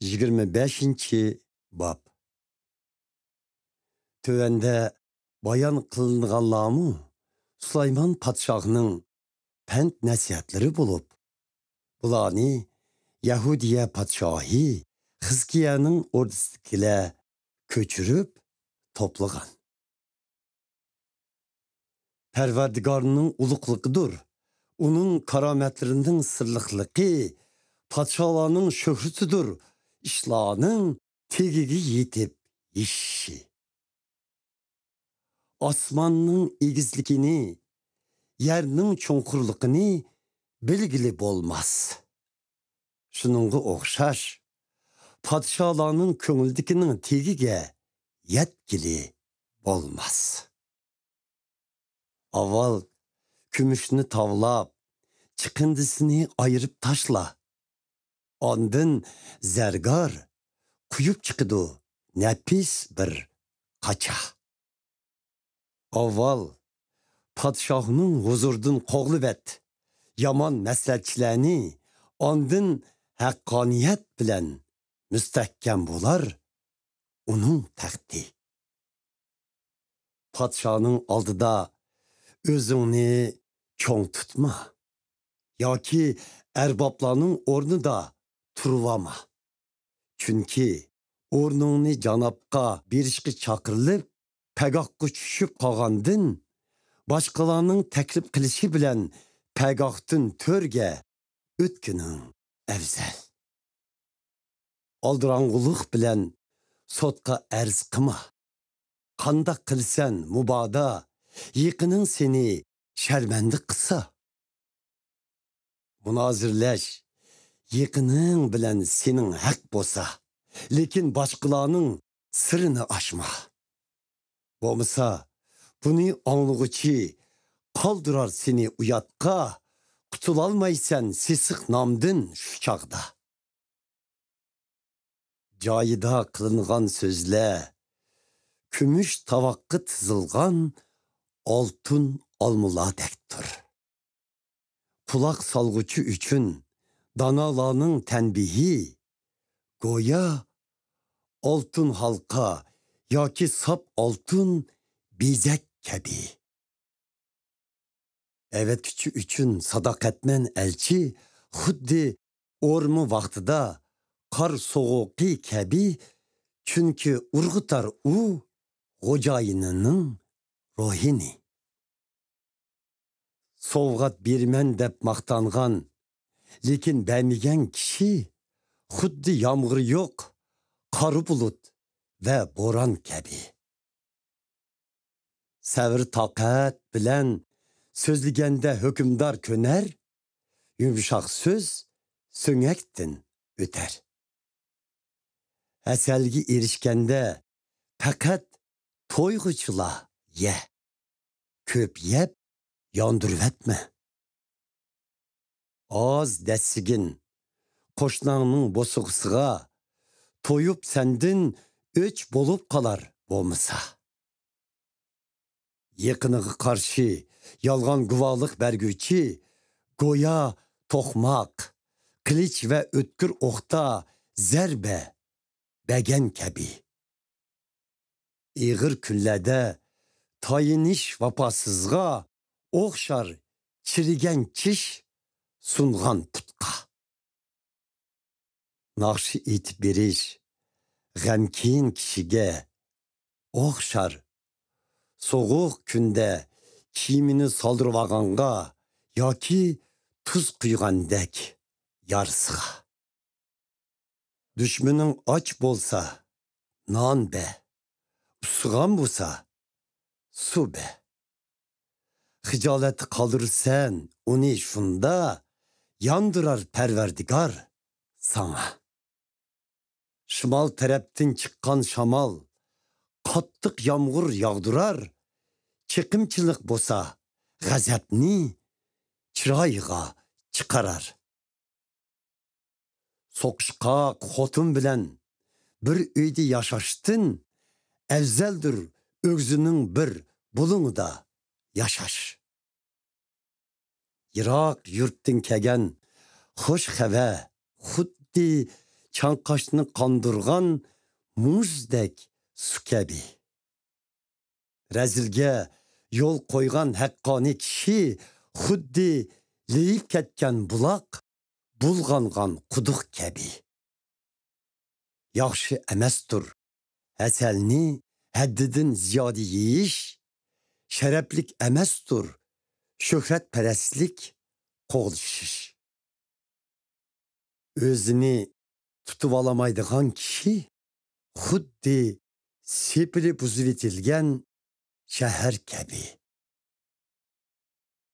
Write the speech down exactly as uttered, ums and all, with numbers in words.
يىگىرمە بەشىنچى باب. تۆۋەندە بايان قىلىنغانلارمۇ سۇلايمان پادىشاھنىڭ پەند-نەسىھەتلىرى بولۇپ، بۇلارنى يەھۇدىيە پادىشاھى خىزكىيەنىڭ ئوردىسىدىكىلەر كۆچۈرۈپ توپلىغان. پەرۋەردىگارنىڭ ئۇلۇغلۇقىدۇر، ئۇنىڭ كارامەتلىرىنىڭ سىرلىقلىقى، پادىشاھلارنىڭ شۆھرىتىدۇر، ئىشلارنىڭ تېگىگە يېتىپ يېشىشى. ئاسماننىڭ ئېگىزلىكىنى، يەرنىڭ چوڭقۇرلۇقىنى بىلگىلى بولماس. شۇنىڭغا ئوخشاش، پادىشاھلارنىڭ كۆڭلىدىكىنىڭ تېگىگە يەتكىلى بولماس. ئاۋۋال كۈمۈشنى تاۋلاپ، چىقىندىسىنى ئايرىپ تاشلا. ئاندىن زەرگار قۇيۇپ چىقىدۇ نەپىس بىر قاچا. ئاۋۋال پادىشاھنىڭ ھۇزۇرىدىن قوغلىۋەت يامان مەسلىھەتچىلەرنى، ئاندىن ھەققانىيەت بىلەن مۇستەھكەم بولار ئۇنىڭ تەختى. پادىشاھنىڭ ئالدىدا ئۆزۈڭنى چوڭ تۇتما ياكى ئەربابلارنىڭ ئورنىدا تۇرۇۋالما. چۈنكى ئورنۇڭنى جانابقا بېرىشقا چاقىرىلىپ، پەگاھقا چۈشۈپ قالغاندىن، باشقىلارنىڭ تەكلىپ قىلىشى بىلەن پەگاھتىن تۆرگە ئۆتكىنىڭ ئەۋزەل. ئالدىراڭغۇلۇق بىلەن سوتقا ئەرز قىلما. قانداق قىلىسەن، مۇبادا يېقىنىڭ سېنى شەرمەندە قىلسا؟ مۇنازىرىلەش يېقىنىڭ بىلەن سېنىڭ ھەق بولسا، لېكىن باشقىلارنىڭ سىرىنى ئاچما. بولمىسا، بۇنى ئاڭلىغۇچى قالدۇرار سېنى ئۇياتقا، قۇتۇلالمايسەن سېسىق نامدىن شۇ چاغدا. جايىدا قىلىنغان سۆزلەر كۈمۈش تاۋاققا تىزىلغان ئالتۇن ئالمىلاردەكتۇر. قۇلاق سالغۇچى ئۈچۈن دانالارنىڭ تەنبىھى گويا ئالتۇن ھالقا ياكى ساپ ئالتۇن بېزەك كەبى. ئەۋەتكۈچى ئۈچۈن ساداقەتمەن ئەلچى خۇددى ئورما ۋاقتىدا قار سوغۇقى كەبى، چۈنكى ئۇرغۇتار ئۇ خوجايىنىنىڭ روھىنى. سوۋغات بېرىمەن دەپ ماختانغان، لېكىن بەرمىگەن كىشى خۇددى يامغۇرى يوق قارا بۇلۇت ۋە بوران كەبى. سەۋر-تاقەت بىلەن سۆزلىگەندە ھۆكۈمدار كۆنەر، يۇمشاق سۆز سۆڭەكتىن ئۆتەر. ھەسەلگە ئېرىشكەندە پەقەت تويغۇچىلا يە. كۆپ يەپ ياندۇرۇۋەتمە. ئاز دەسسىگىن قوشناڭنىڭ بوسۇغىسىغا، تويۇپ سەندىن ئۆچ بولۇپ قالار بولمىسا. يېقىنىغا قارشى يالغان گۇۋاھلىق بەرگۈچى گويا توقماق، قىلىچ ۋە ئۆتكۈر ئوقتا زەربە بەگەن كەبى. ئېغىر كۈنلەردە تايىنىش ۋاپاسىزغا ئوخشار چىرىگەن چىش سۇنغان پۇتقا. ناخشا ئېيتىپ بېرىش غەمكىن كىشىگە ئوخشار سوغۇق كۈندە كىيىمىنى سالدۇرۇۋالغانغا ياكى تۇز قۇيغاندەك يارىسىغا. دۈشمىنىڭ ئاچ بولسا، نان بە، ئۇسسىغان بولسا، سۇ بە. خىجالەتتە قالدۇرىسەن ئۇنى شۇندا، ياندۇرار پەرۋەردىگار ساڭا. شىمال تەرەپتىن چىققان شامال قاتتىق يامغۇر ياغدۇرار، چېقىمچىلىق بولسا غەزەپنى چىرايىغا چىقارار. سوقۇشقاق خوتۇن بىلەن بىر ئۆيدە ياشاشتىن ئەۋزەلدۇر ئۆگزىنىڭ بىر بۇلۇڭىدا ياشاش. يىراق يۇرتتىن كەلگەن خۇش خەۋەر خۇددى چاڭقاشنى قاندۇرغان مۇزدەك سۇ كەبى. رەزىلگە يول قويغان ھەققانىي كىشى خۇددى لېيىپ كەتكەن بۇلاق، بۇلغانغان قۇدۇق كەبى. ياخشى ئەمەستۇر ھەسەلنى ھەددىدىن زىيادە يېيىش، شەرەپلىك ئەمەستۇر شۆھرەتپەرەسلىك قوغلىشىش. ئۆزىنى تۇتۇۋالالمايدىغان كىشى خۇددى سېپىلى بۇزۇۋېتىلگەن شەھەر كەبى.